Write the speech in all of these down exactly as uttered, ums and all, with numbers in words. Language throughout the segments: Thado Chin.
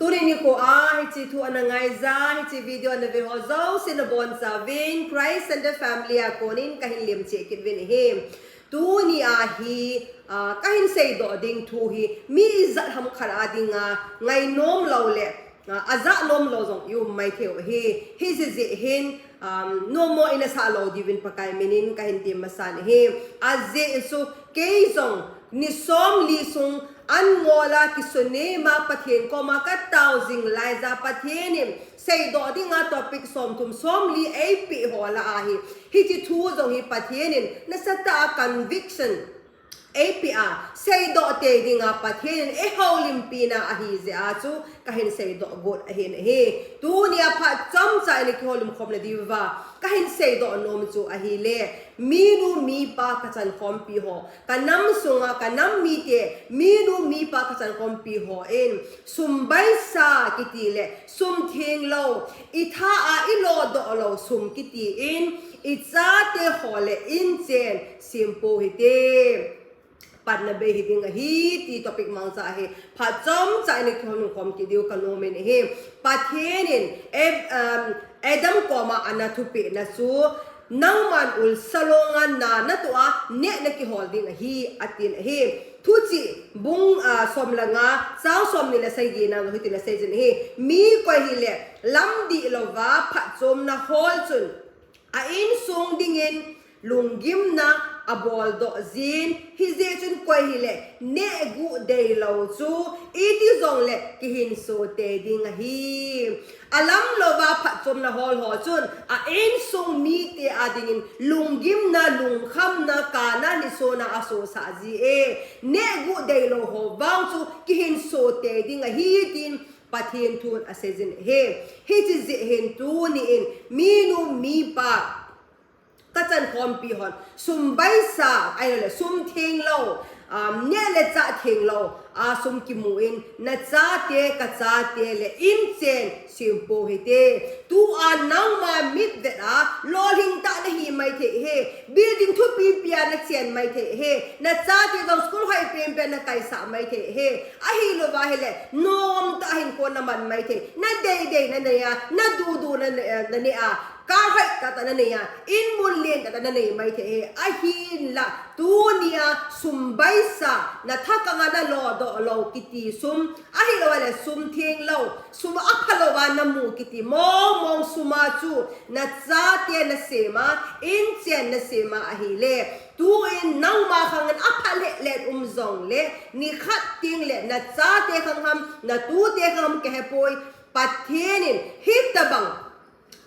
Tuni nikho a hiche thu ana ngaija, hiche video ana ve ho jouse nabonchauvin Christ Center family a konin kahin lemcheh kit uvin ahi. Tuni ahi, ah, kahin seidoh ding thu hi mi ijat ham khat a dinga ngainom lou le, ah, ajah nom lou jong i um maithei u ahi. Hiche jeh hin, um, nommo ina sah lou diuvin Pakai minin kahin tem masan ahi. Ajeh chu kei jong ni somli sung an ngol a kisunema Pathen koma katao jing laija Pathen in seidoh dinga topic somthum somli eipeh ho lah ahi. Hiche thu jong hi Pathen in nasatah a conviction eipeh a, seidoh tei dinga Pathen in eihoulimpina ahi jeh a chu kahin seidoh got ahin ahi. Tunia phat chomcha ina kihoulim khomna diuva kahin seidoh nom chu ahile, minu mipa kachankhompi ho, kanam sunga kanam mite, minu mipa kachankhompi hon sum baisa kiti le sum thenglou, itha a ilodoh lou sum kiti in ichate ho le inchen sempou hite. Panna bei hiding ahi ti topic mangcha ahi. Phat chomcha ina kihoulim khom kit diu kanom in ahi. Pathen in Ab-, um, Adam koma ana thupehna chu, nangman ulsa longa na natoh a neh nakihol ding ahi, atin ahi. Thuchih bung, ah, som le nga, chang somni le sagina hitin aseiyin ahi. Mi koi hile lam dihlouva phatchomna hol chun a insung dingin lunggimna aboldoh jin, hijeh chun koi hile nehguh deilou chu iti jongle kihinso tei ding ahi. Alam louva phatchomna hol ho chun a insung mite a dingin lunggimna, lungkhamna, kana, nisona asosah ji e. Nehguh deilou ho vang chu kihinso tei ding ahi tin Pathen thun aseiyin ahi. Hiche jeh hin tuni in minu mipa kachankhompi hon sum baisa, ahiloule sum thenglou, um, neh le chah thenglou a sum kimu in nachate kachate le inchen sempou hite. Tua nangma mitvet a lolhing tah nahi maithei ahi. Building thupipi a nachen maithei ahi. Nachate jong school hoi penpen nakaisah maithei ahi. Ahilouva hile nomtah a hinkho naman maithei. Nadeidei nanei a, nadudu nane-, nanei a, car hoi tahtah nanei a, in mun len tahtah nanei maithei ahi. Ahinla tunia sum baisa, nathakanga nalodoh lou kiti sum, ahiloule sum thenglou, sum aphalouva namu kiti mongmong sum a chu nachate nasem a, inchen nasem a ahile, tuin nangma khangin apha lheh lheh um jongle nikhat tengle nachate khang ham, natute khang ham kahepoi. Pathen in hitobang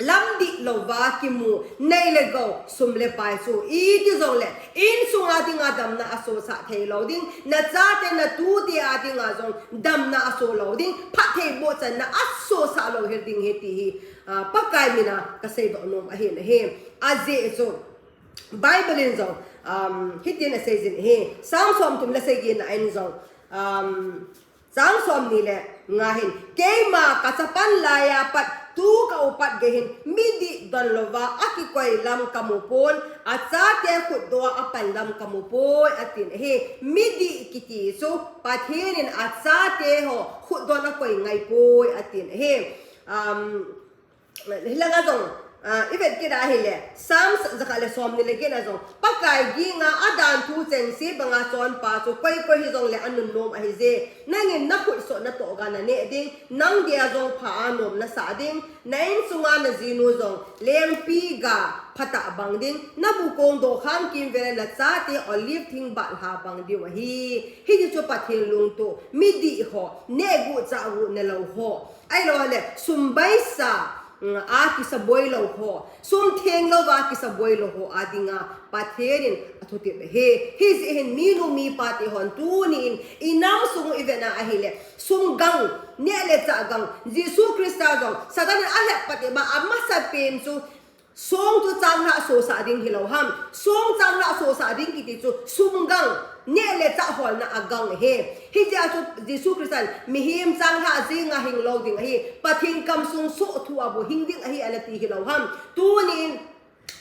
lam dihlouva kimu nei le gou, sum le pai chu iti jongle insunga dinga damna asosah theilou ding, nachate natute a dinga jong damna aso lou ding, phattheiboh channa asosah lou hel ding ahi ti hi, ah, Pakai mina kaseidoh nom ahin ahi. Ajeh chu Bible in jong, um, hitin aseiyin ahi. Psalm somthum le sagina in jong, um, chang somni le nga hin, keima kachapan laiya pat tu kaupat gei hin midih donlouva akikoi lam kamupon, achate khutdoh a apan lam kamupoi, atin ahi. Midih kiti chu Pathen in achate ho khutdoh a akoi ngaipoi, atin ahi. Um, Hilanga jong, ah, ivet kit ahile, Psalm jakhat le somni le get a jong, Pakai ginga adanthu chengse banga chonpa chu koi koi hijongle anunnom ahije. Nangin nakhutsoh natoh ga naneh ding, nang dia jong pha a nom nasah ding, na insunga najinu jong lengpi ga phatah bang ding, nabu kong dokhang kimvel a nachate olive thing batlha bang diu ahi. Hiche chu Pathen lungtup, midih ho, nehguh chahguh nelou ho, ahiloule sum baisa, mm, a kisaboi lou ho, sum thenglouva kisaboi lou ho a dinga Pathen in athutep ahi. Hijeh hin minu mipate hon tuni in inam sung ivet na ahile, sum gang, neh le chah gang, Jesu Christa jong Satan in alhep patep a amasapen chu song chu changlhah sosah ding hilou ham. Song changlhah sosah ding kiti chu sum gang, neh le chah holna agang ahi. Hijeh a chu Jesu Christan mihem changlhah jenga hinglou ding ahi, Pathen kamsung soh thu a bou hing ding ahi anati hilou ham. Tunin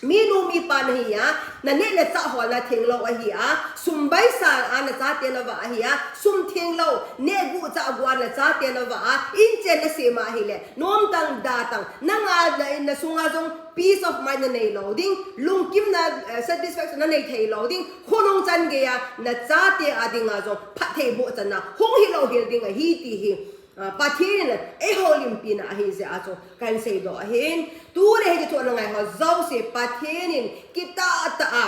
minu mipa nahi a, naneh le chah holna thenglou ahi a, sum baisa a nachate navah ahi a, sum thenglou, nehguh chahguh a nachate navah a, in Nasem ahile, nomtang datang, nanga na, nasunga jong peace of mind nanei lou ding, lungkimna, eh, satisfaction nanei thei lou ding, khonung chan geiya nachate a dinga jong phattheiboh channa hung hilou hel ding ahi ti hi, ah, Pathen in eihoulimpina ahi jeh a chu kahin seidoh ahin. Tuni hiche thu ana ngai ho jouse Pathen in kitah tah a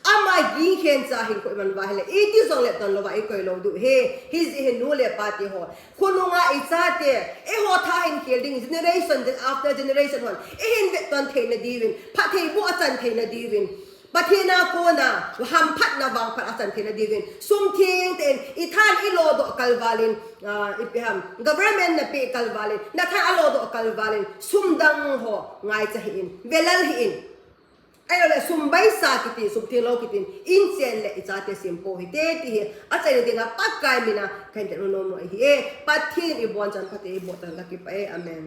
ama gingkhen cha hinkho iman uva ahile, iti jongle donlouva ikoi lou diu ahi. Hijeh hin nu le pa teho, khonunga ichate, eiho tha hin khel ding, generation after generation hon eihin vetton theina diuvin, phattheiboh achan theina diuvin, Pathen a kona hamphatna vangphat achan theina diuvin, sum thengtah in ithan ilodoh kalvalin, ah, ipi ham, government napeh kalvalin, nathan alodoh kalvalin, sum dang ho ngaicha hih in, velal hih in. Ahiloule sum baisa kiti, sum thenglou kitin, inchen le ichate sempou hite ti hi achaina dinga Pakai mina kahin tepna nomnom ahi e. Pathen in ibonchan phatthei eiboh tan kakipah e. Amen.